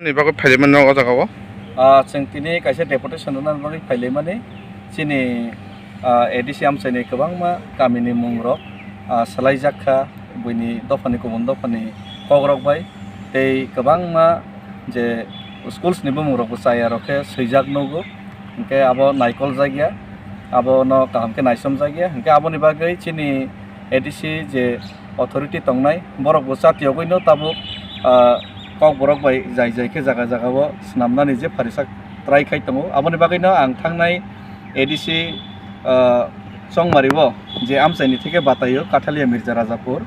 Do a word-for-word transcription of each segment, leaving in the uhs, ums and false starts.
Ni bagwi phailaimani o jaga o? Ah, chwng tini kaisa deputation rwna bagwi phailaimani. Chini, ah, A D C amchaini kwbangma kamini mungrok, ah, swlaijak kha buini dophani, kubun dophani kokrok bai. Tei kwbangma je schools ni bumungrokbo chayarok khe swijak nugo. Hinkhe abo naikoljak ya, abono kaham khe naisomjak ya. Hinkhe aboni bagwi chini A D C je authority tongnai, borok bo chatiyogwino tabuk, ah, kokborok bai jai jai khe jaga jaga o swnamnani je pharisa try khai tongo. Aboni bagwino ang thangnai A D C, ah, Chongmari o je amchaini theke bataio Kathalia Mirza Rajapur,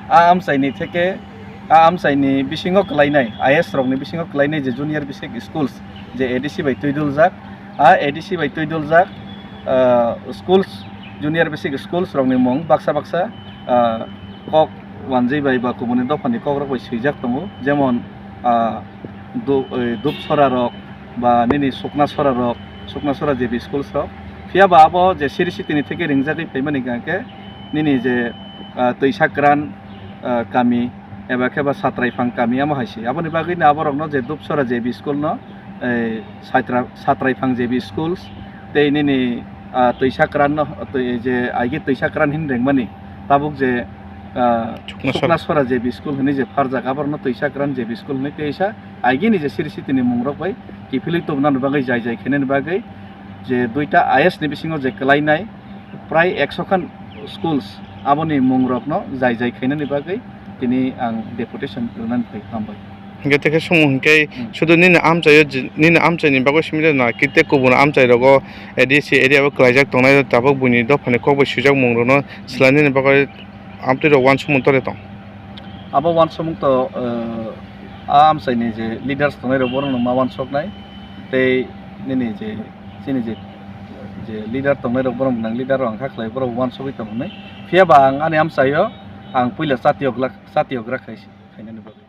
a amchaini theke, a amchaini bisingo kwlainai, I S rokni bisingo kwlainai je junior basic schools je A D C bai twiduljak, a A D C bai twiduljak, ah, schools, junior basic schools rokni mung baksa baksa, ah, kok wanjwi bai ba kubuni dophani kokrok bai swijak tongo, jemon, ah, Du-, eh, Dupsora rok ba nini Suknasora rok, Suknasora J B schools rok. Phiya ba abo je siri sitini theke ringjagwi phaimani hwnkhe nini je, ah, Twisakran, ah, kami eba khe ba Satraifang kami amo hai se. Aboni bagwino aborokno je Dupsora J B school no, eh, Satra-, Satraifang J B schools tei nini, ah, Twisakran no, twi-, je aigi Twisakran hin rengmani tabuk je, ah, Suknasora. Suknasora J B school hinwi je pharjak, aborokno Twisakran J B school hinwi teisa aigini je siri sitini mungrok bai kiphilwi tubunani bagwi jai jai khainani bagwi je duita I S ni bisingo je kwlainai prai ekso khan schools aboni mungrokno jai jai khainani bagwi tini ang deputation rwnani phai hambai. Hingke tekhe songmo hingke Hmm. sudu nini amchaio je, nini amchaini bagwi simi na kite kubun amchai rogo A D C area o kwlaijak tongnai tabuk buini dophani kok bai swijak mung rokno swlainani bagwi amtwi rok uansukmung tore tong. Abo uansukmung to, eh, a amchaini je leaders tongnai rok borok no ma uansuknai tei nini je chini je, je leader tongnai rok borok nang leader rok ang kha khlai borok uansugwi tong hnai. Phiya ba ang ani amchaio ang puila chatiyok lak-, chatiyok rak khai khainani bagwi.